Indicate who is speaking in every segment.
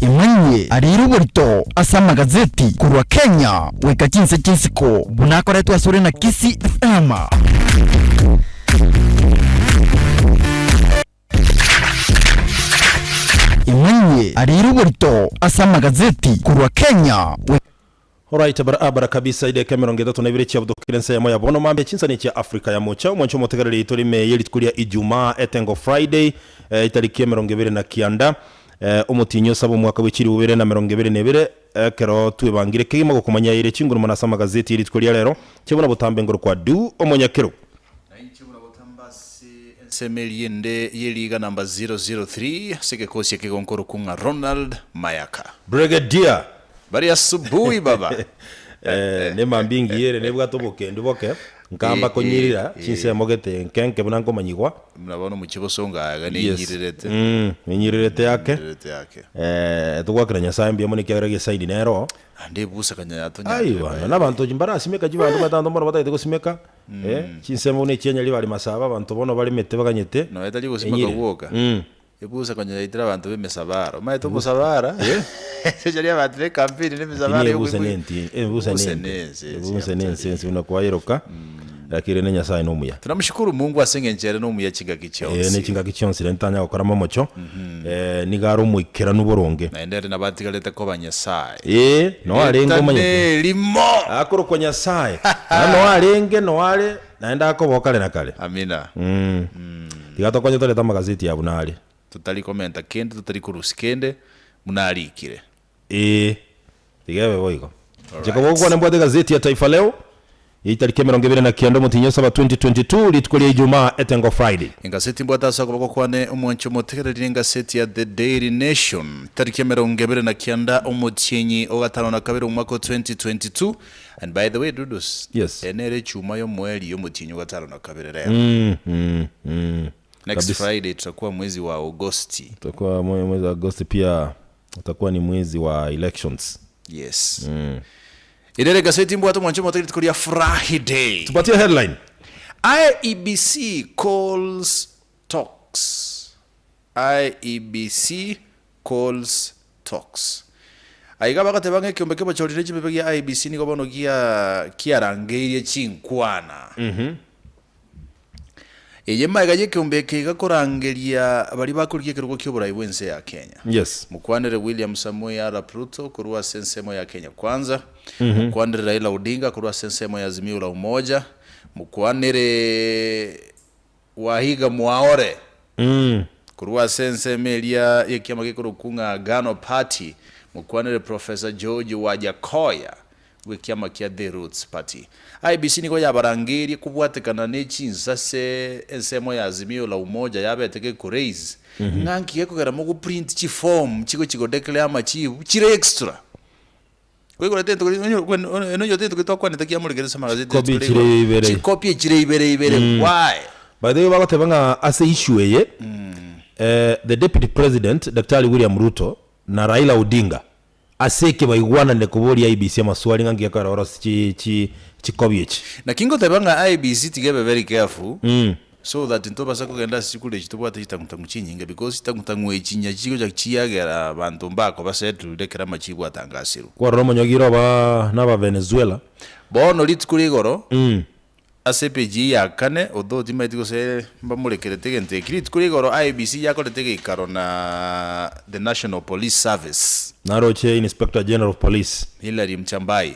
Speaker 1: Emanyie ariire oborito ase amagazeti korwa Kenya goika chinse chi'isiko buna akoretwe asore na Kisii FM. Emanyie ariire oborito ase amagazeti korwa Kenya goika.
Speaker 2: Alright barabara kabisa edeka emerongo etato na ibere chiabutokire ensemo ya bono mambia chinsani chia Africa ya mocha omwancho omotegereri yaito rime ye rituko ria Ijumaa etengo Friday eh, itariki emerongo ebere na kianda eh, omotienyi osaba omwaka bwe chilifu bibere na emerongo ebere na ebere ekero twebangire kegima gokomanya yaire chinguru mono ase amagazeti ye rituko ria rero chiabuna botambe ngoro kwa du omonyakero.
Speaker 3: Na inche buna botambe ase ensemo eria ende ye liga namba 003 ase egekosi ekegonkorokwa ng'a Ronald Mayaka.
Speaker 2: Brigadier!
Speaker 3: Bari asubuhi baba.
Speaker 2: Eh, nemambia engiya ere nebwate obokendu boke, nkamba
Speaker 3: Eh,
Speaker 2: konyirira
Speaker 3: eh,
Speaker 2: chinsemo gete nke nke buna nkomanyigwa.
Speaker 3: Buna bono omochie bosongo aaga
Speaker 2: Yes.
Speaker 3: nenyirirete.
Speaker 2: Mm, nenyirirete yake.
Speaker 3: Nenyirirete yake.
Speaker 2: Eh, togwakera Nyasaye mbuya mono ekiagera gesaidi nero.
Speaker 3: Ande ebusa kanya
Speaker 2: Ai
Speaker 3: yatonyarire
Speaker 2: bana,
Speaker 3: by the
Speaker 2: nabanto
Speaker 3: way.
Speaker 2: mbarasimeka chibanto omanyete abanto mbono batagete gosimeka, eh, chinsemo buna echianyari bare masaba abanto bono baremete baganyete,
Speaker 3: Nonya tari gosimeka
Speaker 2: enyire.
Speaker 3: gwoka.
Speaker 2: Mm.
Speaker 3: Ebusa konya yaitire abanto b'emesabara. Omanyete omosabara, especially abanto b'ecampaign n'emesabara
Speaker 2: Lakini ebusa
Speaker 3: yokoigwa-
Speaker 2: nenti, ebusa
Speaker 3: Ebusa
Speaker 2: nente,
Speaker 3: nense,
Speaker 2: ebusa nense
Speaker 3: siamtari.
Speaker 2: ense buna kwayeroka, lakini rende Nyasaye nomuya.
Speaker 3: Tunamshukuru Mungu ase eng'encho ere nomuya chingaki
Speaker 2: Eh,
Speaker 3: chionsi.
Speaker 2: ne chingaki chionsi rende tanya gokora momocho, eh, nigo are omoikeranu boronge.
Speaker 3: Naende ere nabo atigarete koba Nyasaye.
Speaker 2: Eh, no arenge
Speaker 3: Erieta
Speaker 2: omanyete.
Speaker 3: nerimo.
Speaker 2: Akorokwa Nyasaye. Naende no arenge, no are, Naende akoba o kare na kare.
Speaker 3: Amina.
Speaker 2: Tiga tokonye torete amagazeti ya buna are.
Speaker 3: Totari komenta kende, totari korusia kende, buna arikire.
Speaker 2: Ee, tiga ebe boigo. Inche koba ogokwana mbwate egazeti ya Taifa Leo, ya etariki emerongo ebere na kianda omotienyi osaba 2022, rituko ria Ijumaa, etengo Friday.
Speaker 3: Engaseti mbwate ase okoboko kwane omwancho omotegereri nengaseti ya The Daily Nation, tariki emerongo ebere na kianda omotienyi o gatano na kabere omwaka o 2022, And by the way Dudus,
Speaker 2: Yes.
Speaker 3: eye nere echuma y'omoerio y'omotienyi o gatano na kabere rero.
Speaker 2: Mm, mm, mm.
Speaker 3: Next
Speaker 2: Kabisa.
Speaker 3: Friday tutakuwa mwezi wa Agosti.
Speaker 2: Utakuwa mwe- mwezi wa Agosti pia utakuwa ni mwezi wa elections.
Speaker 3: Yes. Ere ere gaseti mbwate omwancho omote rituko ria Friday.
Speaker 2: Tupatie headline.
Speaker 3: IEBC calls talks. IEBC calls talks. Aiga bagateba ng'a ekeombe ki'obochori ne chimbe gia IEBC nigo bono gia kiarangeirie chinkwana. Eye magega y'ekeombe eke iga korangeria baria bakorigia ekerogo ki'oborai bw'ense ya Kenya.
Speaker 2: Yes.
Speaker 3: Mokwanere William Samoei Arap Ruto korwa ase ensemo ya Kenya Kwanza, mokwanere Raila Odinga korwa ase ensemo ya Azimio la Umoja, mokwanere Wahiga Mwaore korwa ase ensemo eria y'ekiama gekorokwa ng'a Agano Party, mokwanere Professor George Wajackoyah bw'ekiama kia The Roots Party. IEBC nigo yabarangeirie kobwatekana ne chinsase ensemo ya Azimio la Umoja yabete gekoraise ng'a nki gekogera mogoprint chiform chigochi godeclare amachibu chire extra. Koigorete entuko ri- onye kwen- onye onye ote entuko twakwanete kiamorekire ase amagazeti
Speaker 2: Chikopi
Speaker 3: rituko
Speaker 2: chire
Speaker 3: rigoro.
Speaker 2: ibere.
Speaker 3: Chikopi echire ibere ibere why?
Speaker 2: By the way bagoteba ng'a ase issue eye eh, the deputy president Daktari William Ruto na Raila Odinga ase eke baigwananire koboria IEBC amaswali ng'a nki gekogera orosie chi chi chikobi echi.
Speaker 3: Naki ngoteba ng'a IEBC tiga ebe very careful So that ntobasa kogenda ase chikura echi tobwate chitang'utang'u chinyinge because chitang'utang'u echi nya chigocha chiagera abanto mbakoba settled ekero amachibu atangasirwe.
Speaker 2: Kwarora omonyogire oba naba Venezuela.
Speaker 3: Bono rituko ria igoro, ase epeji eye ya kane, although timaeti gose mbamorekerete egento eki, rituko ria igoro IEBC yakorete egeikaro na the National Police Service.
Speaker 2: Naroche Inspector General of Police.
Speaker 3: Hillary Mutyambai.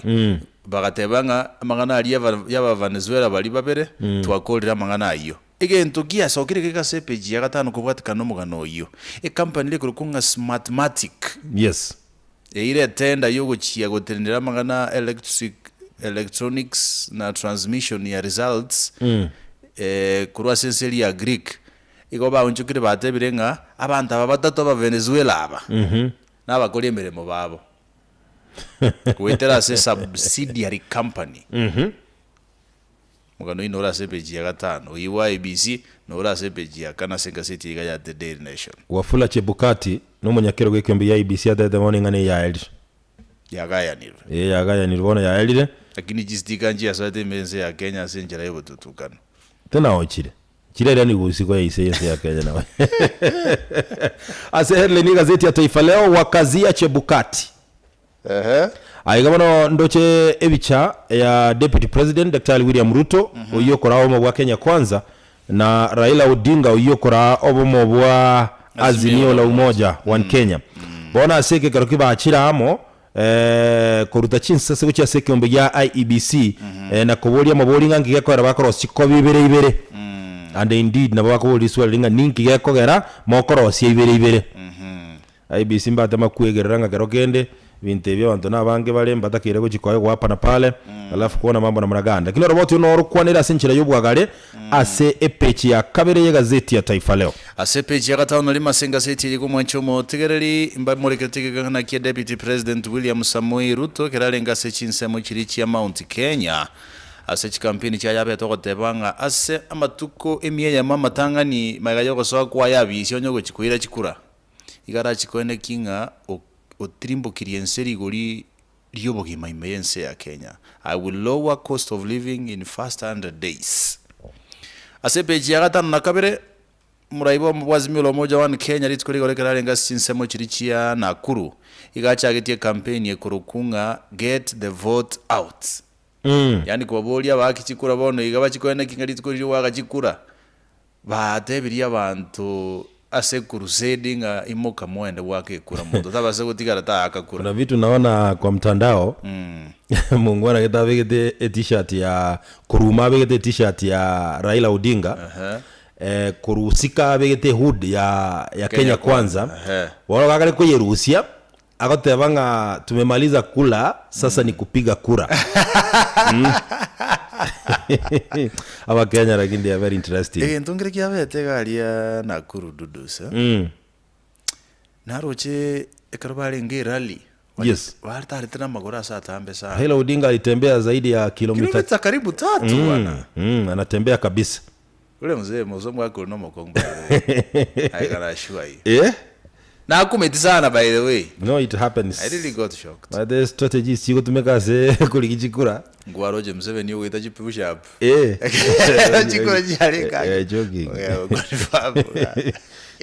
Speaker 3: Bagateba ng'a amang'ana aria y'Abavenezuela baria babere, twakorire amang'ana ayio. Egento giasokire geke ase epeji ya gatano kobwatikana nomogano oyio. Ecompany eria ekorokwa ng'a Smartmatic.
Speaker 2: Yes.
Speaker 3: Eire etenda yogochia gotenenera amang'ana electric, electronics na transmission ya results korwa ase ense eria ya Greek. Igo baonchokire batebire ng'a abanto aba batato Abavenezuela aba nabakori emeremo babo. Goetera ase subsidiary company. Omogano oino ore ase epeji ya gatano, oyio bwa IEBC nore ase epeji ya kane ase egaseti iga ya The Daily Nation.
Speaker 2: Wafula Chebukati nomonyakerogo ekeombe gia IEBC atebete bono ing'ana eye yaerire.
Speaker 3: Yagayanirwe.
Speaker 2: Ee yagayanirwe bono yaerire.
Speaker 3: Lakini chistika nchiasoete ime ense ya Kenya ase enchera y'obotutukano.
Speaker 2: Tenaochire. Chirere ni gusiko ya ise yense ya Kenya nabo. Ase headline y'egazeti ya Taifa Leo wakazia Chebukati.
Speaker 3: Ehe.
Speaker 2: Aiga bono ndoche ebicha ya Deputy President Daktari William Ruto oyio okoraa obomo bwa Kenya Kwanza na Raila Odinga oyio okoraa obomo bwa Azimio la Umoja One Kenya. Bono ase ekekero kibachire amo koruta chinsase gochia ase ekeombe gia IEBC na koboria amabori ng'a nki gekogera bakorosia chikobi ibere ibere. And indeed nabo bakoboria riswali riria ng'a ninki gekogera mokorosia ibere ibere. IEBC mbatema kwegerera ng'a kero kende ebinto ebi abanto nabange bare mbatakeire gochia koegwa hapa na pale alafu kuona mambo namna gani. Lakini oroboti oyo norokwanire ase enchera y'obwagare ase epeji ya kabere y'egazeti ya Taifa Leo.
Speaker 3: Ase epeji ya gatano na rimo ase engaseti eye y'omwanchi omotegereri, mbamorekerete egekang'ana kia Deputy President William Samoei Ruto kerarenge ase chinsemo chiria chia Mount Kenya ase chikampeni chiaye abete ogoteba ng'a ase amatuko emia eyemo amatang'ani magega y'ogosoa kwaye abisi onye ogochia koira chikura iga arachi koeneki ng'a otirimbokirie ense rigori ri'obogima ime y'ense ya Kenya, I will lower cost of living in first 100 days. Ase epeji ya gatano na kabere, omorai bwa Azimio la Umoja One Kenya rituko rigoro ekero arenge ase chinsemo chiria chia Nakuru, iga achagetie ecampaign ekorokwa ng'a Get the vote out. Yaani kobaboria abaaki chikura bono iga bachikoeneki ng'a rituko riria ogoaka chikura, Batebirie abanto ase ekurusedi ng'a imoka moende goaka ekura, monto tabasa gotigara taaka kura.
Speaker 2: Kuna vitu naona kwa mtandao mungwana gete abegete e-t-shirt ya koruma abegete e-t-shirt ya Raila Odinga eh, korusika abegete hood ya, ya Kenya,
Speaker 3: Kenya
Speaker 2: Kwanza
Speaker 3: Kwanza, ehe.
Speaker 2: bono gakare koyerusia Agoteba ng'a tumemaliza kula sasa ni kupiga kura. Mm. Abakenya lakini they are very interesting.
Speaker 3: Egento nkere kiabete iga aria Nakuru Dudus eh?
Speaker 2: Mm.
Speaker 3: Naroche ekero barenge erally
Speaker 2: Yes.
Speaker 3: batarete namagoro ase atambe sana.
Speaker 2: Raila Odinga alitembea zaidi ya kilomita
Speaker 3: Kilomita karibu tatu bwana.
Speaker 2: Anatembea kabisa.
Speaker 3: Ore mzee mosomba akore nomokong'u by the way. I can assure you.
Speaker 2: Eh?
Speaker 3: Nakumeti sana by the way.
Speaker 2: No, it happens.
Speaker 3: I really got shocked.
Speaker 2: But the strategies chigotumeka ase korigi chikura.
Speaker 3: Ngwaroche Museveni ogoita chi push up.
Speaker 2: Eh.
Speaker 3: Chikura chiareka.
Speaker 2: Eh, joking.
Speaker 3: Yeah, confirm.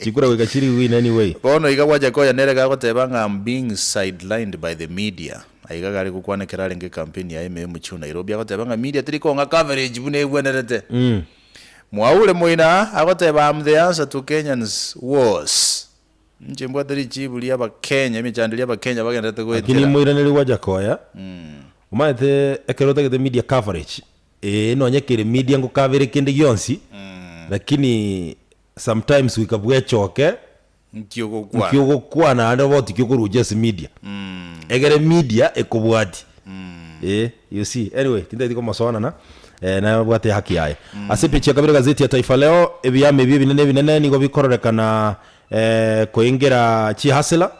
Speaker 2: Chikura goika chiri win anyway.
Speaker 3: Bono iga Wajackoyah nere gagoteba ng'a I'm being sidelined by the media. Aiga gare gokwana ekero arenge ecampaign yaye ime y'omochie o Nairobi agoteba ng'a media teri kong'a coverage buna ebwenerete. Mwaure moina agoteba I'm the answer to Kenyans woes. Inche mbwate richibu ria abakenya, emechando eria abakenya bagenderete
Speaker 2: Lakini
Speaker 3: goetera.
Speaker 2: moiraneri Wajackoyah, omanyete ekero otagete media coverage, ee nonye kere media ngokavere kende gionsi, lakini sometimes goika bwechoke,
Speaker 3: Nki ogokwana?
Speaker 2: Nki ogokwana naende obe oti ki okoruchia ase media. Egere media ekobwati. Eh, you see. Anyway, tintageti komosoanana, eh, nabwate ehaki yaye. Ase epeji ya kabere egazeti ya Taifa Leo, ebiama ebi ebinene ebinene nigo bikororekana eh, koingera chihasila,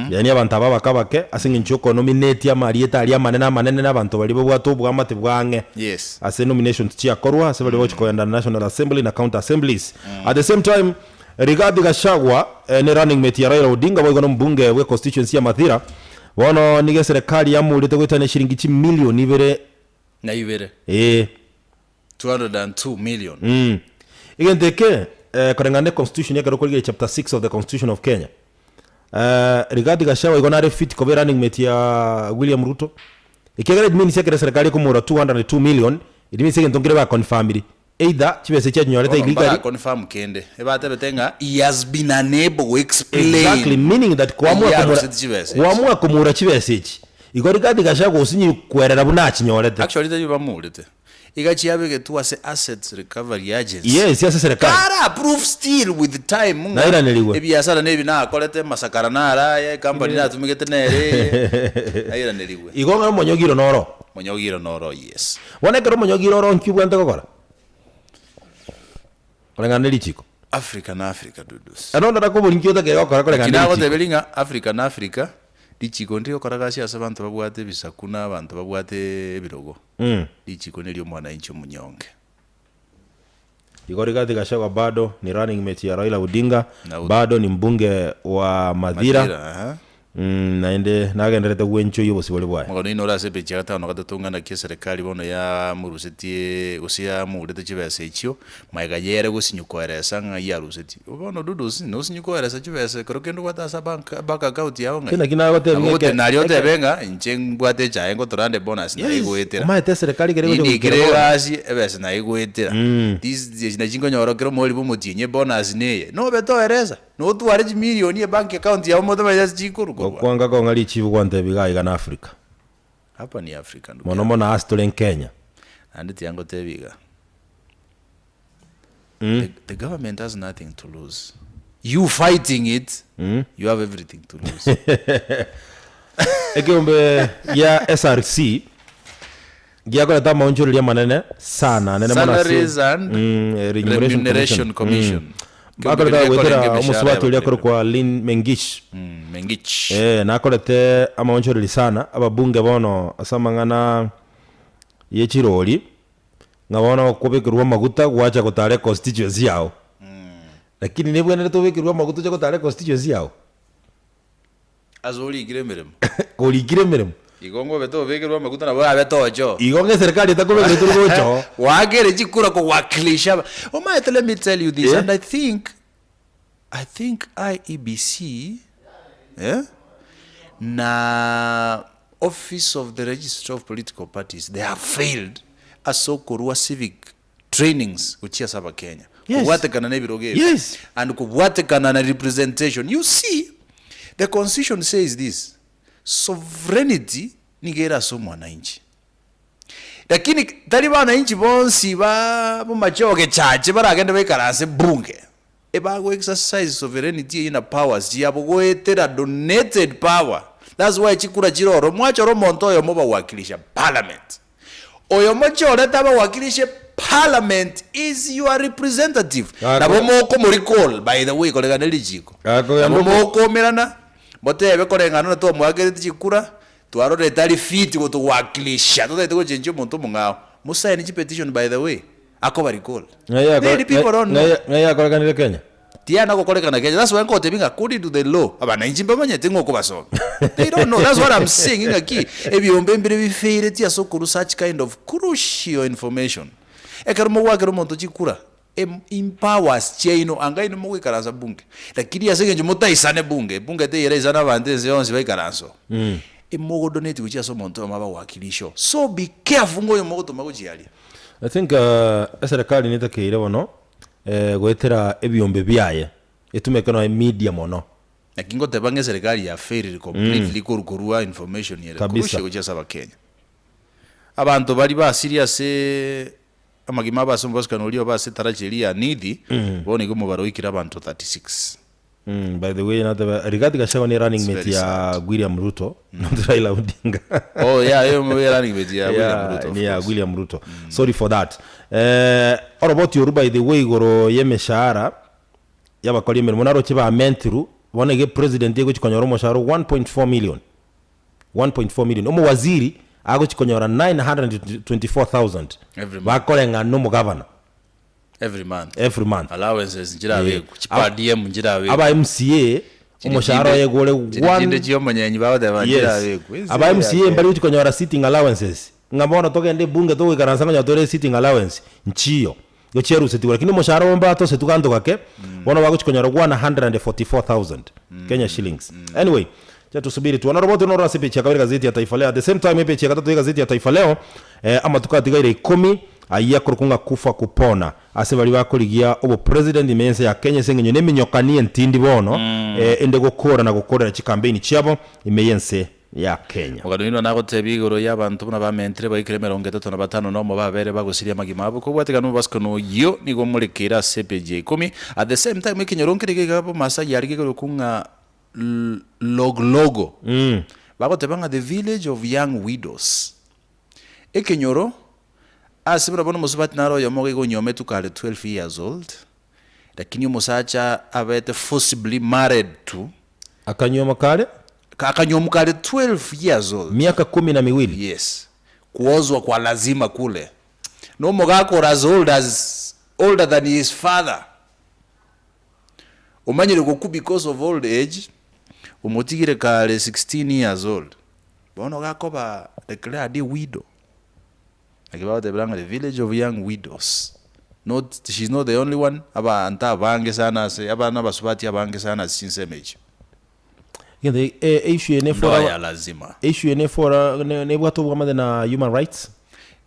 Speaker 2: yaani abanto aba abake abake, ase eng'encho yokonominate amarieta aria amanene amanene na abanto baria babwate oboamate bwa ang'e.
Speaker 3: Yes.
Speaker 2: Ase nominations chiakorwa ase baria bagochia kogenda National Assembly na County Assemblies. At the same time, Rigathi Gachagua ne running mate ya Raila Odinga boigo nombunge bwe constituency ya Mathira, bono nigo eserekari yamorete goetania chiringi chimilioni ibere
Speaker 3: Na ibere.
Speaker 2: ee.
Speaker 3: 202 million.
Speaker 2: Mm. Egento eke eh, koreng'ana ne constitution ekero okorigereria chapter 6 of the constitution of Kenya eh, Rigathi Gachagua igo nare fit koba running mate ya William Ruto ekiagera it means ekero eserekari ekomora 202 million it means egento nkere baconfirmiri Either chibesa echi achinyorete
Speaker 3: Bono
Speaker 2: illegally.
Speaker 3: mbara confirm kende, ebatebete ng'a he has been unable go explain
Speaker 2: Exactly, meaning that kwamua
Speaker 3: ayio
Speaker 2: komura
Speaker 3: aruseti chibesa echi.
Speaker 2: kwamua komura chibesa echi, igo Rigathi Gachagua osinyire kwerera buna achinyorete.
Speaker 3: Actually tari bamurete, iga chiabegetwe ase Assets Recovery Agency.
Speaker 2: Yes, ase serikali.
Speaker 3: Kara approve still with time ng'a
Speaker 2: Nairaneriwe.
Speaker 3: ebiasara nebi nakorete, amasakara naraye, ecompany natumegete nere eye, nairaneriwe.
Speaker 2: Igo ng'a omonyogiro noro.
Speaker 3: Monyogiro noro yes.
Speaker 2: Bono ekero omonyogiro oro nki obwenerete gokora? Koreng'ana ne richiko.
Speaker 3: Africa na Africa dudus.
Speaker 2: Ero ndore kobori nki otakeire gokora koreng'ana
Speaker 3: Lakini
Speaker 2: ne richiko.
Speaker 3: nagoteberia ng'a Africa na Africa, richiko ndiri gokora gasi ase abanto babwate ebisaku na abanto babwate ebirogo. Richiko neria omwananchi omonyonge.
Speaker 2: Igo Rigathi Gachagua bado ni running mate ya Raila Odinga,
Speaker 3: Na
Speaker 2: bado ni mbunge wa Mathira.
Speaker 3: Mathira, aha.
Speaker 2: Naende nagendererete gwenchoyia obosibore bwaye.
Speaker 3: Omogano oino ore ase epeji ya gatano na gatato ng'a naki eserekari bono yamorusetie gose yamourete chibesa echio, magega yere gosinywa koeresa ng'a yarusetie. Bono Dudusi, nosinywe koeresa chibesa ekero kende obwate ase abank bank account yao ng'ai?
Speaker 2: Naki nagotebia
Speaker 3: Nabo
Speaker 2: ng'a
Speaker 3: gote
Speaker 2: eke-
Speaker 3: nario
Speaker 2: eke-
Speaker 3: otebe ng'a inche mbwate echae ngotora nde bonus
Speaker 2: Yes,
Speaker 3: nayegoetera.
Speaker 2: omanyete eserekari ekero egocha
Speaker 3: Nindikire
Speaker 2: goikera bono.
Speaker 3: egasi, ebesa nayegoetera. This echi nachi nkonyora kera omoerio bwa omotienyi ebonus neye. Nobe toeresa. Notware chimilioni ebank account yao motamanyeti ase chikorwa korwa.
Speaker 2: Gokwanga kong'a richibu gwantebia iga aiga na Africa.
Speaker 3: Hapa ni Africa ndugu
Speaker 2: Mono
Speaker 3: yangu.
Speaker 2: mono ase tore Kenya.
Speaker 3: Naende tiga ngotebie iga. The, the government has nothing to lose. You fighting it, you have everything to lose.
Speaker 2: Ekeombe gia SRC giakorete amaonchoreria amanene sana nene mono ase
Speaker 3: Salaries and
Speaker 2: Mm, Remuneration
Speaker 3: Remuneration Commission.
Speaker 2: Mm. Bakorete
Speaker 3: Ekeombe
Speaker 2: goetera
Speaker 3: keria korenge
Speaker 2: omosubati
Speaker 3: emeshahara
Speaker 2: oria
Speaker 3: y'abakoreri.
Speaker 2: akorokwa Lynn Mengish.
Speaker 3: Mengich.
Speaker 2: Eh, nakorete amaonchoreri sana ababunge bono ase amang'ana ye chirori ng'a bono okobekerwa amaguta gwacha gotara econstituency yao. Lakini nebwenerete obekerwe amaguta oche gotara econstituency yao?
Speaker 3: Ase orikire emeremo.
Speaker 2: Orikire emeremo.
Speaker 3: Igo ngobe tobekerwe amaguta nabo orabe tocho.
Speaker 2: Igo ng'a eserikali etakobekire tori gocha oo.
Speaker 3: Goakere chikura kowakilisha aba. Omanyete let me tell you this
Speaker 2: Eh.
Speaker 3: and I think, I think IEBC eh, na office of the registrar of political parties they have failed ase okorua civic trainings gochia ase abakenya.
Speaker 2: Yes.
Speaker 3: Kobwatekana na ebirogo ebi.
Speaker 2: Yes.
Speaker 3: And kobwatekana na representation. You see, the constitution says this, sovereignty nigo ere ase omwananchi. Lakini tari bananchi bonsi ba bomachoge chache baragende baikaranse bunge, ebago exercise sovereignty eyio na powers chiabo goetera donated power. That's why chikura chire ororo, mwachora omonto oyomo obawakilisha parliament. Oyo mochorete abawakilishe parliament is your representative. Nabo mokomo recall by the way koreng'ana ne richiko. Nabo mokoumerana motebe koreng'ana na twamoakerete chikura twarorire tari fit gotowakilisha totagete gochenchia omonto omong'ao. Mosaini chipetition by the way akoba recalled. Many people don't know.
Speaker 2: Ng'ai yakorekanire Kenya?
Speaker 3: Tiyana gokorekana Kenya. That's why nkotebia ng'a according to the law, abananchi mbamanyete ng'a okobasomia. They don't know. That's what I'm saying ng'aki ebiombe mbire bifaileti ase okorwa such kind of crucial information. Ekero mogwakera omonto chikura, em empowers chiaino anga inwe mogoikaransa bunge. Lakini ase eng'encho motaisane bunge, bunge teiyo eraisane abanto ense yonsi baikaranse oo. Emogodonate gochia ase omonto oyomo abawakilishe oo. So be careful ng'a oyo mogotoma gochia aria.
Speaker 2: I think eserekari netakeire bono goetera ebiombe biaye etumeke nonya emedia mono.
Speaker 3: Naki ngoteba ng'a eserekari ya failed completely korwa korwa information ere
Speaker 2: Kabisa.
Speaker 3: crucial gochia ase abakenya. Abanto baria basirie ase amagima abo ase omobasukano oria obe ase etaracha eria ya Nithi, bono igo omobaro oikire abanto 36.
Speaker 2: By the way nateba Rigathi Gachagua ni running
Speaker 3: It's
Speaker 2: mate
Speaker 3: very
Speaker 2: ya
Speaker 3: sad.
Speaker 2: William Ruto not Raila Odinga.
Speaker 3: Oh yeah, eyo mo running mate ya William
Speaker 2: Yeah,
Speaker 3: Ruto. of
Speaker 2: ni ya
Speaker 3: course.
Speaker 2: William Ruto. Sorry for that. Eh, oroboti oru by the way igoro y'emeshahara y'abakori emeremo naroche bamentiru bono iga epresident egochi konyora omoshahara o 1.4 million 1.4 million omowaziri agochi konyora 924,000
Speaker 3: Every month.
Speaker 2: bakoreng'ana na omogavana
Speaker 3: Every month.
Speaker 2: every month
Speaker 3: Allowances nchirabekwa, chi per diem nchirabekwa.
Speaker 2: aba MCA omoshahara oye gore
Speaker 3: Chiri chinde chia omonyenyi bagoteba
Speaker 2: Yes.
Speaker 3: nchirabekwa. Ase
Speaker 2: Aba MCA
Speaker 3: yake.
Speaker 2: mbari gochi konyora sitting allowances ng'a bono togende ebunge togoikaransa konya tore sitting allowance nchiyo igo chiarusetigwe lakini omoshahara obo mbatosetwe ganto gake bono bagochi konyora 144,000 Kenya shillings anyway Acha tusubiri tuone oroboti noro ase epeji ya kabere egazeti ya Taifa Leo at the same time epeji ya gatato y'egazeti ya Taifa Leo eh, amatuko atigaire ikomi ayio akorokwa ng'a kufa kupona ase baria bakorigia obopresident ime y'ense ya Kenya ase eng'encho neminyokani entindi bono eh, ende gokora na gokorera chikampeini chiabo ime y'ense ya Kenya.
Speaker 3: Ogadoinwa nagotebia igoro y'abanto buna bamentire baikire emerongo etato na batano nomo babere bagosiria amagima abo kobwatekana nomobasiko noyio nigo morekeire ase epeji ya ikomi at the same time ekenyoro nkere geiga bomasai aria gekorokwa ng'a Loglogo bagoteba ng'a the village of young widows ekenyoro ase buna bono omosubati naro oyomo iga onyometwe kare 12 years old lakini omosacha abete forcibly married to
Speaker 2: Akanyuoma kare?
Speaker 3: Akanyuomu kare 12 years old.
Speaker 2: Miaka kumi na miwili?
Speaker 3: Yes. Kuozwa kwa lazima kule. Na omogaka ore as old as older than his father. Omanyire gokwa because of old age, Omotigire kare 16 years old, bono gakoba declared a widow. Naki bagotebera ng'a the village of young widows, not she is not the only one, abanto abange sana ase abana abasubati abange sana ase chinsemo echio.
Speaker 2: Egento e issue eye
Speaker 3: Ndoa
Speaker 2: nefora
Speaker 3: ya lazima.
Speaker 2: issue eye nefora ne nebwate obwamate na human rights.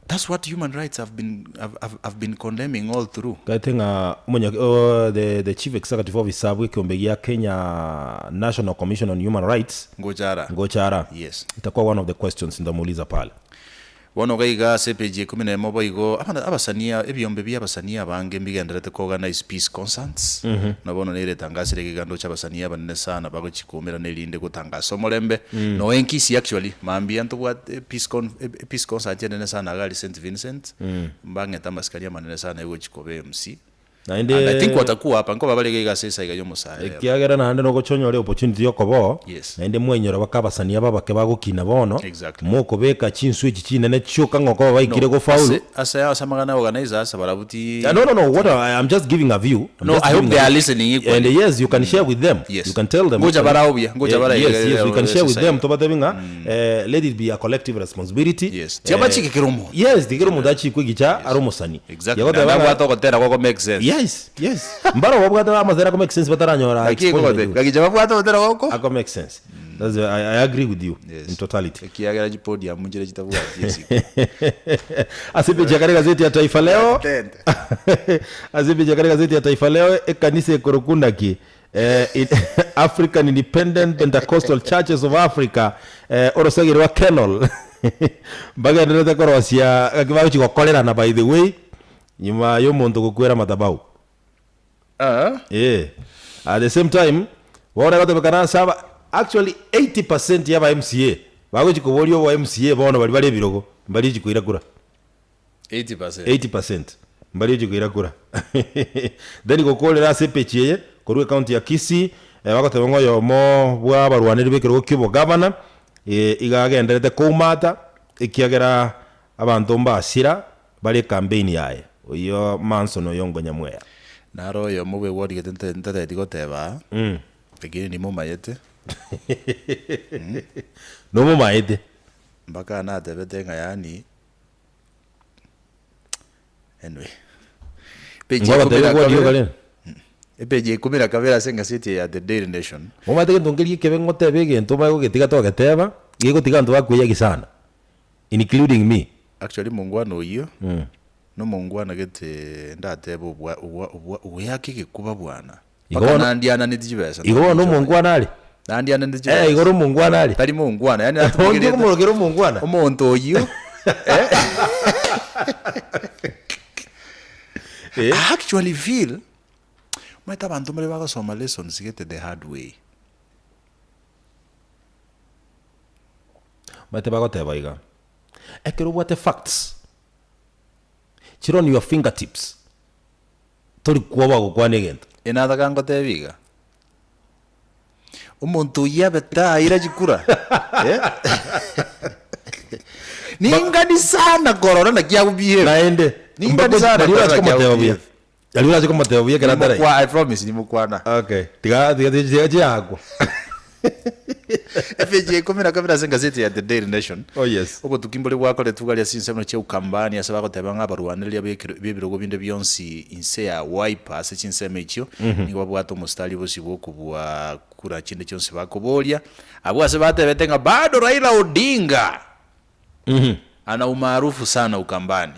Speaker 3: That's what human rights have been have, have, have been condemning all through.
Speaker 2: Kaete ng'a omonya oh, the, the chief executive officer bw'ekeombe gia Kenya National Commission on Human Rights
Speaker 3: Ngochara.
Speaker 2: Ngochara.
Speaker 3: Yes.
Speaker 2: Itakuwa one of the questions ntamuuliza pale.
Speaker 3: Bono iga iga ase epeji ya ikomi na emo boigo abana abasani ebiombe bia abasani abange mbigendererete ko organize peace concerts, na bono nere etangasire ekeganda oche abasani abanene sana bagochia koumerana erinde gotangasa omorembe, noe Nkisii actually mambia ntobwate peace con peace concert enene sana iga aria St Vincent, mbang'ete amasikani amanene sana egochia koba MC.
Speaker 2: Naende
Speaker 3: And I think watakuwa hapa nkoba bare iga iga ase esaiga y'omosae rero.
Speaker 2: Ekiagera naende nogocha onyore opportunity yokoba oo,
Speaker 3: Yes.
Speaker 2: naende mwainyora baka abasani aba abake bagokina bono,
Speaker 3: Exactly.
Speaker 2: mokobeka chinswe echi chinene chioka ng'a okoba baikire
Speaker 3: No,
Speaker 2: gofaulu.
Speaker 3: ase ase ase amang'ana ya organizers barabwo ti
Speaker 2: No, no, no, what I, I'm just giving a view. I'm
Speaker 3: No,
Speaker 2: just
Speaker 3: I hope
Speaker 2: giving
Speaker 3: they
Speaker 2: a
Speaker 3: are
Speaker 2: view.
Speaker 3: listening equally.
Speaker 2: And yes, you can share with them.
Speaker 3: Yes.
Speaker 2: You can tell them.
Speaker 3: Ngocha barao buya, ngocha
Speaker 2: Eh,
Speaker 3: bara
Speaker 2: yes, yes, we can share with them.
Speaker 3: esesaiga.
Speaker 2: Tobatebi ng'a eh, let it be a collective responsibility.
Speaker 3: Yes. Tiga bachike kera omonto.
Speaker 2: Yes, tiga kera omonto achikwe egicha are omosani.
Speaker 3: Exactly.
Speaker 2: Yagoteba
Speaker 3: Naende
Speaker 2: ng'a-
Speaker 3: abwate ogotera goko make sense.
Speaker 2: Yes, yes. Mbaro babwate amatera ako make sense bataranyora
Speaker 3: Naki
Speaker 2: exposure
Speaker 3: ekogote-
Speaker 2: igo.
Speaker 3: gaki inche babwate ogotera goko.
Speaker 2: Ako make sense. That's I, I agree with you
Speaker 3: Yes.
Speaker 2: in totality.
Speaker 3: Ekiagera chipodium nchire chitabwati esiko.
Speaker 2: Ase epeji ya kare egazeti ya Taifa Leo.
Speaker 3: Tente.
Speaker 2: Ase epeji ya kare egazeti ya Taifa Leo ekanisa ekorokwa ki eh, it- African Independent Pentecostal Churches of Africa eh, orosegeri rwa Kenol mbagendererete korosia gaki bagochi gokorerana by the way nyuma y'omonto gokwera madhabahu
Speaker 3: Ah.
Speaker 2: Eh. At the same time bono egotebekana ase aba actually 80% ya aba MCA bagochi koboria obo MCA bono baria bare ebirogo mbari koira kura.
Speaker 3: 80%.
Speaker 2: 80% mbari ochi koira kura. Then gokorera ase epechi eye korwa ecounty ya Kisii eh, bagoteba ng'a oyomo bwa abarwaneri b'ekerogo kia obogavana eh, iga agenderete koumata ekiagera abanto mbasira bare ecampaign yaye oyio Manson Oyongo Nyamweya.
Speaker 3: Naro oyomo bwegwarigete nte- ntateti goteba aa, lakini nimomanyete
Speaker 2: Nomomaete.
Speaker 3: mpaka natebete ng'a yaani Anyway. Page ya
Speaker 2: Ngwabatebia
Speaker 3: ikumi na
Speaker 2: gwa
Speaker 3: kabere.
Speaker 2: rioka rende.
Speaker 3: Epage ya ikumi na kabere ase engaseti eye ya The Daily Nation.
Speaker 2: Omanyete gento nkeria ekebe ngoteba egento omanye gogetiga togeteba, gegotiga abanto bakoiyagi sana, including me.
Speaker 3: Actually mongwana oyio, nomongwana gete ndatebe obwa obwa obwa ogoyaka egekuba bwana.
Speaker 2: Igo
Speaker 3: Mpaka
Speaker 2: bono-
Speaker 3: nandiananeti chibesa.
Speaker 2: Igo bono omongwana are?
Speaker 3: Nandiananeti
Speaker 2: Eh,
Speaker 3: chibesa.
Speaker 2: igoro omongwana are?
Speaker 3: Tari mongwana, yaani
Speaker 2: Onde
Speaker 3: atumigerete
Speaker 2: okomorokera omongwana?
Speaker 3: omonto oyio eh,
Speaker 2: Eh.
Speaker 3: I actually feel omanyete abanto mbare bagosoma lessons gete the hard way.
Speaker 2: Omanyete bagoteba iga, ekero obwate facts chire on your fingertips, Tori kwoboa gokwana egento.
Speaker 3: Inataka ngotebie iga, omonto oyio abe taira chikura eh? Ningani sana korora naki agobehave.
Speaker 2: Naende,
Speaker 3: Ningani sana
Speaker 2: Nari orache
Speaker 3: korora naki
Speaker 2: komoteba buya.
Speaker 3: agobehave.
Speaker 2: Nari orache komoteba buya ekero ataraika.
Speaker 3: Nimokwa- I promise nimokwana.
Speaker 2: Okay. Tiga tiga tiga chiakwa.
Speaker 3: Epeji ya ikomi na kabere ase engazeti ya The Daily Nation.
Speaker 2: Oh yes.
Speaker 3: Obotuki mbore bwakoretwe garia ase chinsemo chia Ukambani ase bagoteba ng'a abarwanereria b'ekero b'ebirogo binde bionsi inse ya Wiper ase chinsemo echio nigo babwate omostari bosio bw'okobua kura chinde chionsi bakoboria. Abwo ase batebete ng'a bado Raila Odinga ana umaarufu sana Ukambani.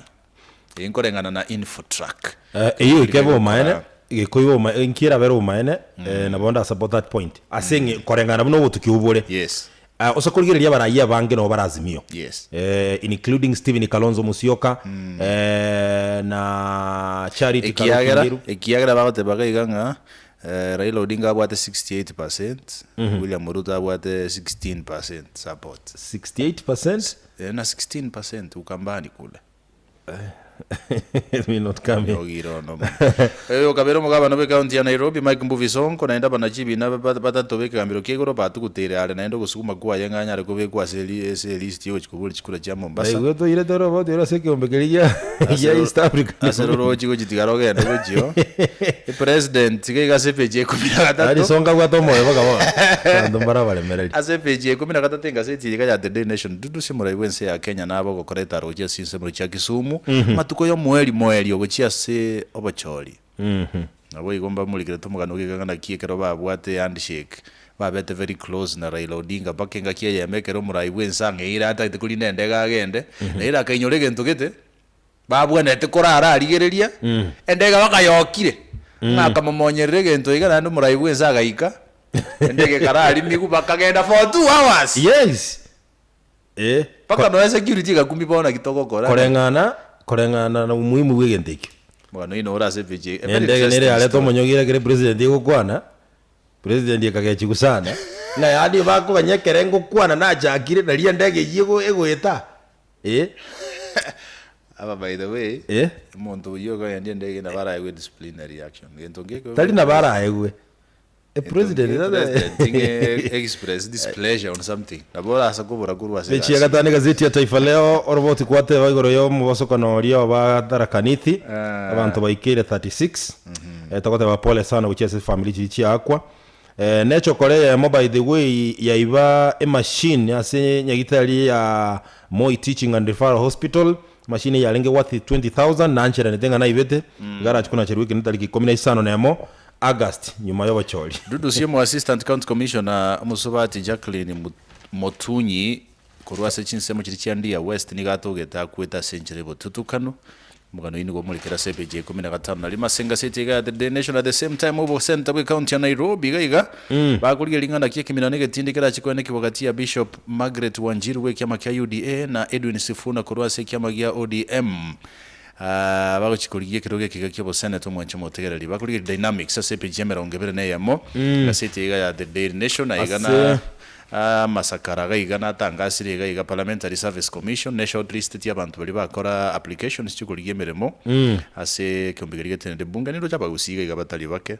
Speaker 3: Eye nkoreng'ana na Infotrack.
Speaker 2: Eh, eyio goika ebe obomaene, goika oibe obomaene, inki erabere obomaene, eh, nabo nda support that point. Ase eng'e koreng'ana buna obotuki obwo bore.
Speaker 3: Yes.
Speaker 2: Ah, ose korigereria abarai abange nabo bare Azimio.
Speaker 3: Yes.
Speaker 2: Eh, including Stephen Kalonzo Musyoka, eh, na Charity Karũki
Speaker 3: Ekiagera,
Speaker 2: Ngeru.
Speaker 3: ekiagera bagoteba iga iga ng'a eh, Raila Odinga abwate 68 percent, William Ruto abwate 16 percent support.
Speaker 2: 68%?
Speaker 3: Eh, na 16 percent Ukambani kule.
Speaker 2: It will not come in.
Speaker 3: Ogire ono mono. Oyo okabera omogabana bw'ecounty ya Nairobi Mike Mbuvi Sonko naende abanachi ebina batato b'ekegambero kia igoro batuguteire are naende ogosuguma kwaye ng'a anyare kobekwa ase ase elist y'ogochia koboria chikura chia Mombasa.
Speaker 2: Naigwete oirete oroboti ore ase ekeombe keria gia gia East Africa.
Speaker 3: Ase rorochi gochitigara ogende gochio. Epresident iga iga ase epeji ya ikomi na
Speaker 2: Yaani
Speaker 3: gatato.
Speaker 2: Sonko abwate omoyo mpaka bono. Abanto mbare abaremereri.
Speaker 3: Ase epeji ya ikomi na gatato engaseti eye iga ya The Daily Nation, Dudu Simurai bw'ense ya Kenya nabe ogokora etaro gochia ase chinsemo chia Kisumu, amatuko y'omoerio moerio gochia ase obochori. Naboigo mbamorikerete omogano ogoika ng'a naki ekero babwate ehandshake babete very close na Raila Odinga mpaka engaki eyemo ekero omorai bw'ense ang'eire atagete korina endege agende, Raila akainyora egento gete babwenerete korara arigereria, endege bakayokire, ng'a akamomonyerera egento iga naende omorai bw'ense agaika, endege ekararimigwa bakagenda for 2 hours.
Speaker 2: Yes! Eh,
Speaker 3: Mpaka nonya security egakumia bono naki togokora.
Speaker 2: Koreng'ana, koreng'ana na umuhimu bw'egento ekio.
Speaker 3: Omogano oino ore ase epeji eye. A
Speaker 2: Na
Speaker 3: very
Speaker 2: endege nere
Speaker 3: interesting
Speaker 2: yareta
Speaker 3: story.
Speaker 2: omonyogi ekere president egokwana, president ekagechigwa sana, ng'a yaani bakoganya ekere ngokwana nachakire naria endege eyio ego egoeta, eh.
Speaker 3: Aba by the way,
Speaker 2: Eh.
Speaker 3: omonto oyio okogendia endege nabo araegwe disciplinary action. Gento nkeke
Speaker 2: Tari nabo araegwe. A president
Speaker 3: President ng'e express displeasure on something nabo orase kobora korwa ase
Speaker 2: Mechi ya
Speaker 3: egasi.
Speaker 2: gatano egazeti ya Taifa Leo oroboti gwateba igoro ya omobosokano oria oba Tharaka Nithi abanto baikeire 36 eh, togoteba pole sana gochia ase family chiria chiakwa eh, nechokore eyemo by the way yaiba emachine ase nyagitari ya Moi Teaching and Referral Hospital machine eyarenge worth 20000 nancheranete ng'a naibete iga arachi konacherwa ekero tariki ikomi na isano na emo August, nyuma y'obochori.
Speaker 3: Dudu Siemo Assistant County Commissioner Omosubati Jacqueline Motunyi korwa ase chinsemo chiria chia Ndia West nigo atogete akwete ase enchera y'obotutukanu. Omogano oyio nigo omorekire ase epeji ya ikomi na gatano na rimo ase engaseti iga ya The Daily Nation at the same time obosenta bwe county ya Nairobi iga iga bakorigia ring'ana ki ekemina na egetindi kerache koenekigwa gati ya Bishop Margaret Wanjiru bw'ekiama kia UDA na Edwin Sifuna korwa ase ekiama gia ODM. Bagochia korigia ekerogo ekiga ki'oboseneta omwanche omotegereri. Bakorigereria dynamics ase epeji ya emerongo ebere na eyemo, egaseti iga ya The Daily Nation, na iga na
Speaker 2: Ase.
Speaker 3: amasakara iga iga natangasire iga iga Parliamentary Service Commission ne shortlisteti abanto baria bakora applications chiokorigia emeremo ase ekeombe keria getenenete bunge. Niroche abagusii iga iga batari bake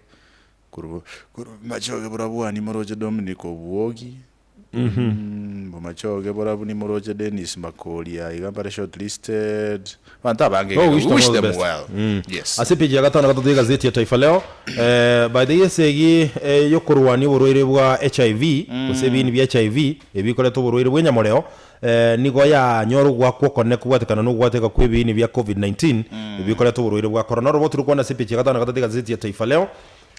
Speaker 3: korwa korwa machoge borabwo moroche Dominic Obwogi. Bomachoge borabu nimoroche Dennis Makoria iga mbare shortlisted abanto abange
Speaker 2: Oh,
Speaker 3: iga
Speaker 2: wish
Speaker 3: we
Speaker 2: them
Speaker 3: wish
Speaker 2: all the
Speaker 3: them
Speaker 2: best.
Speaker 3: well yes.
Speaker 2: Ase epeji ya gatano na gatato y'egazeti ya Taifa Leo, eh, by the way esegi eh, yokorwania oborwaire bwa HIV gose ebiini bia HIV ebikoreta oborwaire bw'enyamoreo eh, nigo yanyora ogwakwa okonene kobwatekana na ogwateka kwa ebiini bia Covid-19 ebikoreta oborwaire bwa corona. Oroboti rokwana ase epeji ya gatano na gatato y'egazeti ya Taifa Leo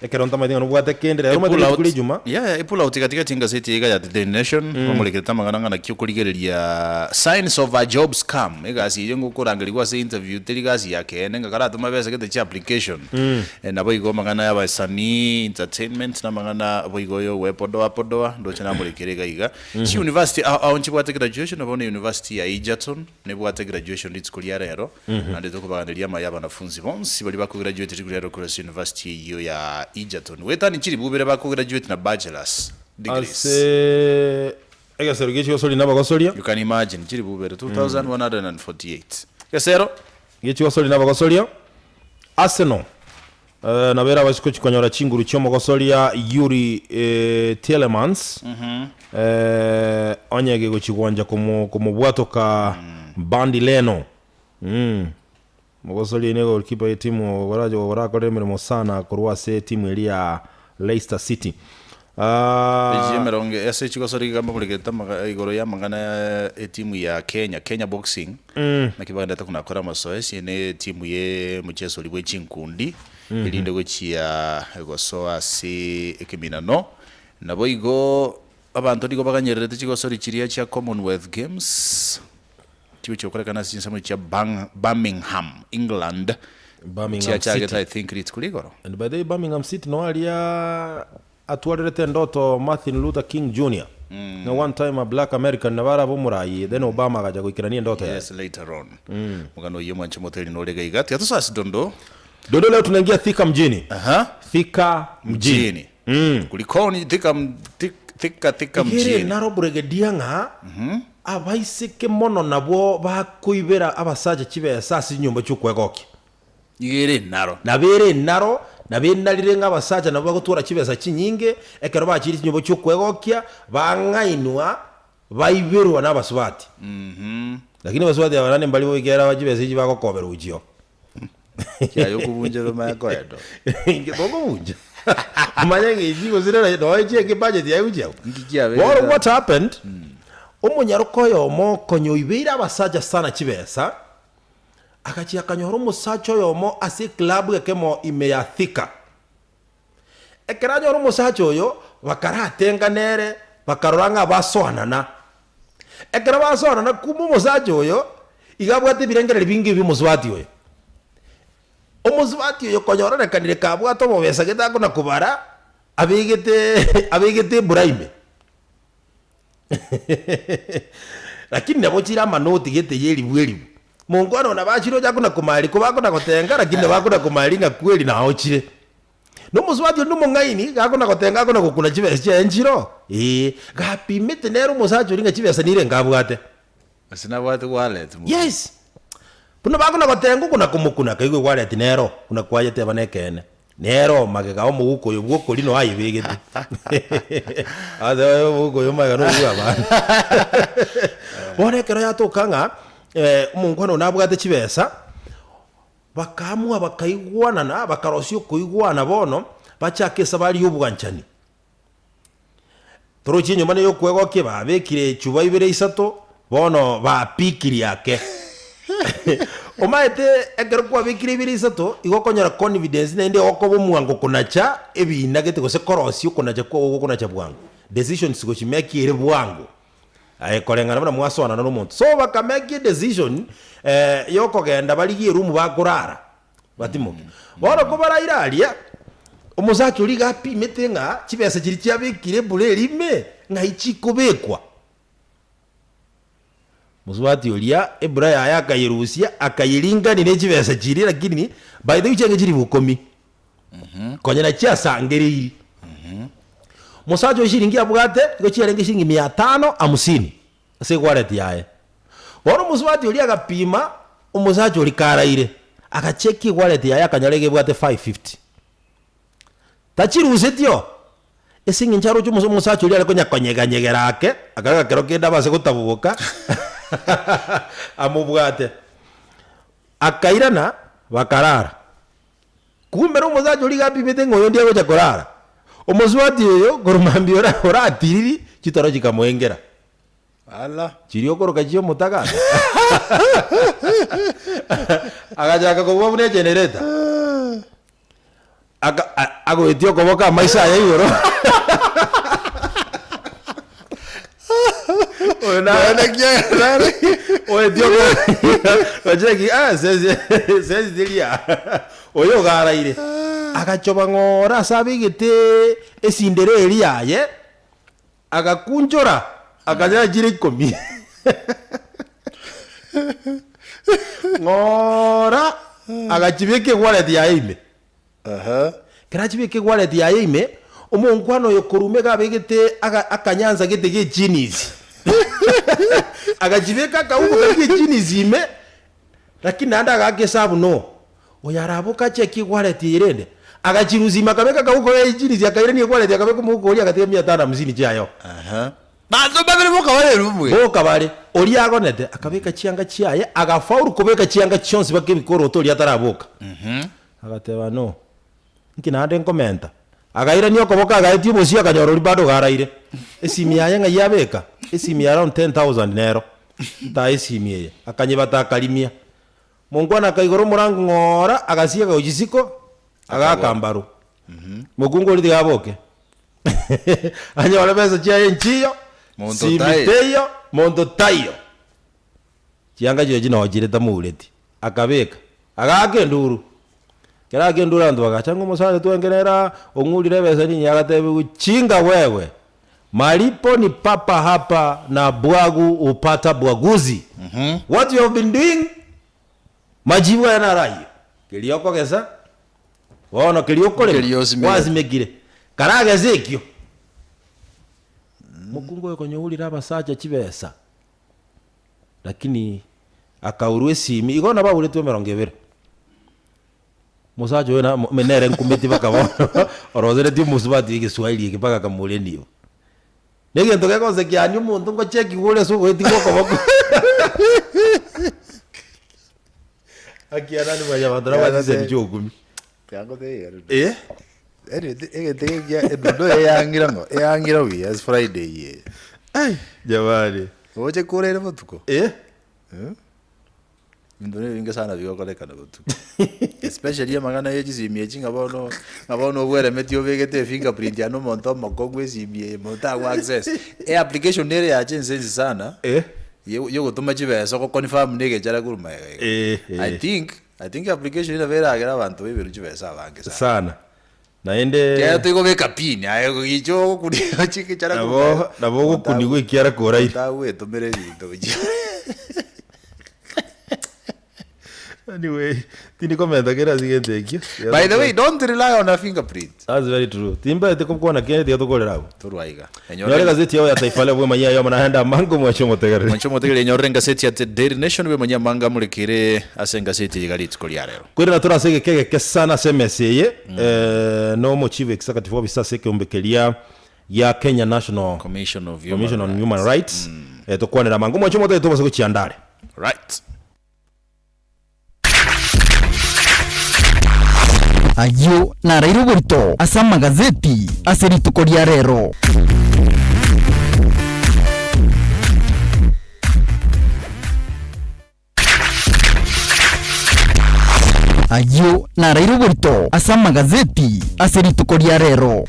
Speaker 2: Ekero ntamanyete ng'a nobwate kende, rero omanyete
Speaker 3: Epull
Speaker 2: rituko
Speaker 3: out,
Speaker 2: ria Ijuma.
Speaker 3: yeah, epull out gatigati engaseti iga ya The Daily Nation, bamorekerete amang'ana ng'a naki okorigereria signs of a job scam, egasi eyio ngokorangerigwa ase interview teri gasi ya keene ng'a karatome besa gete chia application. Eh, nabo igo amang'ana ya abasanii, entertainment, na amang'ana boigo ya ogwepodoa podoa, ndoche namorekere iga iga. Chiuniversity ao ao nchibwate graduation, bono university ya Egerton, nebwate graduation rituko ria rero. Naende tokobaganeria amaya abanafunzi bonsi baria bakograduate rituko ria rero korwa ase university eyio ya Egerton. Goetania chiribu ibere bakograduate na bachelors degrees.
Speaker 2: Ase egesero gie chigosori nabagosoria.
Speaker 3: You can imagine, chiribu ibere, 2148. Gesero.
Speaker 2: Gie chigosori nabagosoria. Arsenal nabo ere abasiko chikonyora chinguru chi'omogosoria Youri Tielemans onye gegochigwancha komobwatoka Bernd Leno. Omogosoria oyo nigo goalkeeper y'etimu orache orakore emeremo sana korwa ase etimu eria ya Leicester City.
Speaker 3: Echi emerongo ase chigosori iga mbaboregete amaga igoro y'amang'ana ya etimu ya Kenya, Kenya Boxing, naki bagenderete konakora amasoesi ne etimu ye omocheso oria bwe chinkundi, erinde gochia gosoa ase ekeminano. Naboigo abanto nigo baganyererete chigosori chiria chia Commonwealth Games, chigochia gokorekana ase chinsemo chia Bang Birmingham, England,
Speaker 2: Birmingham
Speaker 3: chiachagete
Speaker 2: City.
Speaker 3: I think rituko ria igoro.
Speaker 2: And by the way Birmingham City no aria atwarerete endoto Martin Luther King Junior ng'a one time a black American nabo arabe omorayi then Obama agacha goikerania endoto yaye.
Speaker 3: Yes, later on. Omogano oyio mwanche moteri nore iga iga. Tiga tosoe ase dondo.
Speaker 2: Dondo leo tunaingia Thika mjini.
Speaker 3: Aha.
Speaker 2: Thika mjini.
Speaker 3: Mjini. Kulikoni Thika m- Thik- Thika Thika
Speaker 2: Igere
Speaker 3: mjini.
Speaker 2: naro brigadier ng'a. Abaiseke mono nabwo bakoibera abasacha chibesa ase chinyomba chi'okwegokia.
Speaker 3: Nigo ere enaro.
Speaker 2: Nabo ere enaro, nabo enarire ng'a abasacha nabwo bagotwara chibesa chinyinge, ekero bachiire chinyomba chi'okwegokia, bang'ainwa, baiberwa nabasubati. Lakini abasubati aba naende mbari bobe ekiagera chibesa echi bagokobera gochia oo.
Speaker 3: Kiaye okobunchera omanye koenda.
Speaker 2: Inche tokobuncha. Omanye ng'a echi gose rero noe chienge ebudget yaye gochia abwo.
Speaker 3: Inki kiabeire
Speaker 2: Bono
Speaker 3: tata?
Speaker 2: what happened, omonyaroka oyomo konya oibeire abasacha sana chibesa, agachia akanyora omosacha oyomo ase eclub ekemo ime ya Thika. Ekero anyora omosacha oyo, bakaratenga nere, bakarora ng'a basoanana. Ekero basoanana, kumbe omosacha oyo iga abwate ebirengererio binge bi'omosubati oyo. Omosubati oyo konya ororekanire kabwate obobesa gete akona kobara, abegete abegete embura ime. Lakini nabo chire amanoti gete y'eribu eribu. Monkwana one nabachire ocha kona komari ko bakona gotenga lakini nabo akona komari ng'a kweri nao chire. Na omosubati onde omong'aini gakona gotenga akona gokuna chibesa chiaye nchiro ee, gapimete nere omosacha oria ng'a chibesa nirenga abwate.
Speaker 3: Gose nabwate wallet mono.
Speaker 2: Yes! Buna bakona gotenga okona komokuna akaigwa ewallet nero buna kwayeteba nekeene. Nero magega omoguko oyo bw'okori noyo ayebegete. Agateba omoguko oyo magega noyo bwa abana. Bono ekero yatoka ng'a omonkwana oyo nabwate chibesa, bakaamua bakaigwanana bakarosia okoigwana bono, bachake esabari ya obwanchani. Toroche enyomba neye okwegokia babekire echuba ibere isato bono bapikirie ake. Omaete ekero kwabekire ibere isato igo okonyora confidence naende okoba omwango konacha ebina gete gose korosia okonacha kwago gokonacha bwango. Decisions gochimeki ere bwango aye koreng'ana buna mwasoanana na omonto. So bakameki edecision yokogenda barigie eroom bakorara. Batimoke. Bono kobaraire aria, omosacha oria iga apimete ng'a chibesa chiria chiabekire ebura eria ime, ng'ai chikobekwa. Mosubati oria ebura yaye akayerusia, akayeringania ne chibesa chiria lakini by the way chiarenge chilifu ikomi, konya nachiasangereiri. Mosacha oyo shilingi abwate, igo chiarenge shilingi mia tano hamsini. Ase egwareti yaye. Bono omosubati oria agapima omosacha oria karaire, agacheki egwareti yaye akanyora iga ebwate 550. Tachirusetie oo, ase eng'encho aroche omosa omosacha oria are konya konyeganyegera ake, akarora kero kende abase gotaboboka amobwate. Akairana, bakarara. Kumbe nomosacha oria iga apimete ng'a oyo ndiagocha korara. Omosubati oyo korwa mambia ora oratiriri, chitoro chikamoengera.
Speaker 3: Ala.
Speaker 2: Chiria okoroka chi'omotaka agachaka kobua buna egenerator. Aka a- agoetia okoboko amaiso aye igoro. Oyo na oetia okoboko ocheki ah sese sesi tiria oyo ogaraire. Agachoba ng'ora ase abegete esindero eria yaye, agakunchora akanyora chire ikomi. Ng'ora agachibeka ewallet yaye ime. Ekero achibeka ewallet yaye ime, omonkwana oyo korwa ime iga abegete aga akanyansa gete ge echinisi. Agachibeka akaubo karia ge echinisi ime, lakini naende agaaka esabu no, oyo araboke acheke ewallet eye rende, agachirusia ime akabeka akaubo karia ge echinisi akairania ewallet akabeka omouko oria agatiga mia tano hamsini chiaye.
Speaker 3: Banto babere boka bare erumwe.
Speaker 2: Boka bare, oria agonete, akabeka chianga chiaye, agafaulu kobeka chianga chionsi mpaka ebikoroto oria ataraboka. Agateba, No, inki naende nkomenta? Agairania okoboko agaetia obosio akanyora oria bado garaire. Esimi yaye ng'ai abeka? Esimi ya around 10,000 nero. Ntae esimi eye. Akanyebata akarimia. Monkwana akaigora omorango ng'ora, agasieka gochia isiko, agaaka mbaru. Mokungu oria tiga aboke. Anyore besa chiaye nchiyo,
Speaker 3: Monto
Speaker 2: simi
Speaker 3: taiyo.
Speaker 2: teiyo, monto taiyo. Chianga chiria chinochire tamoureti, akabeka, agaaka enduru. Ekero aaka enduru abanto bagacha ng'a omosacha twenge nere aa, ong'urire ebesa nini, agatebiwa chinga wewe, malipo ni papa hapa na bwagu hupata bwaguzi. What you have been doing, majibu aya naro ayio. Keria okogesa, bono keria okorema,
Speaker 3: Keria osimegete.
Speaker 2: gwasimekire, karagese ekio. Mokungu oyo konya ourire abasacha chibesa. Lakini akaurwa esimi, igo nabo auretwe emerongo ebere. Omosacha oyo na nere nkumeti mpaka bono, oroseretie omosubati egeswahili eke mpaka akamoria enibo. Na egento gegonsekia yaani omonto ngochekigwa ore ase ogoetigwa okoboko. Aki yaani mwanyabanto nabwate chisemi chia ogokumia. Eh.
Speaker 3: Anyway, egento egekia edundo eyang'ira ng'o eyang'ira buya ase Friday eye.
Speaker 2: Ai jamani.
Speaker 3: Oche korere botuko?
Speaker 2: Eh.
Speaker 3: Ebinto nebinge sana bigokorekana botuko. Especially amang'ana ya chisimi echi ng'a bono, ng'a bono obweremeti obegete efingerprint yaani omonto omokong'u esimi eye monto tago access. Eapplication nere yacha ense ensi sana,
Speaker 2: Eh.
Speaker 3: yo- yogotoma chibesa ogoconfirm na egechara korwa magega iga.
Speaker 2: Eh, eh.
Speaker 3: I think, I think application nabo eragere abanto baiberwe chibesa abange sana.
Speaker 2: Sana. Naende
Speaker 3: Ekero toigobeka pin, aye goicha ogokunia chikichara
Speaker 2: nabo nabo ogokunigwa ekiara koraire.
Speaker 3: Otagwetomera ebinto gochia.
Speaker 2: Anyway, tindi komenta kere ase egento ekio.
Speaker 3: By the way, don't rely on a fingerprint.
Speaker 2: That's very true. Timbaete kokwana kende tiga tokorera abwo.
Speaker 3: Torwa iga.
Speaker 2: Nyore egazeti yao ya Taifa Leo bwemanyia aye amo naende amange omwanche omotegereri.
Speaker 3: Mwanche omotegereri enyorere engaseti ya The Daily Nation bwemanyia amange amorekere ase engaseti eye iga rituko ria rero.
Speaker 2: Kwerena tore ase egeka egeke sana ase emesa eye na omo Chief Executive Officer ase ekeombe keria gia Kenya National
Speaker 3: Commission of Human
Speaker 2: Commission on
Speaker 3: Rights.
Speaker 2: Human Rights tokwanere amange omwanche omotegereri tobase gochianda are.
Speaker 3: Right.
Speaker 1: Ayio naraire oborito ase amagazeti ase rituko ria rero. Ayio naraire oborito ase amagazeti ase rituko ria rero.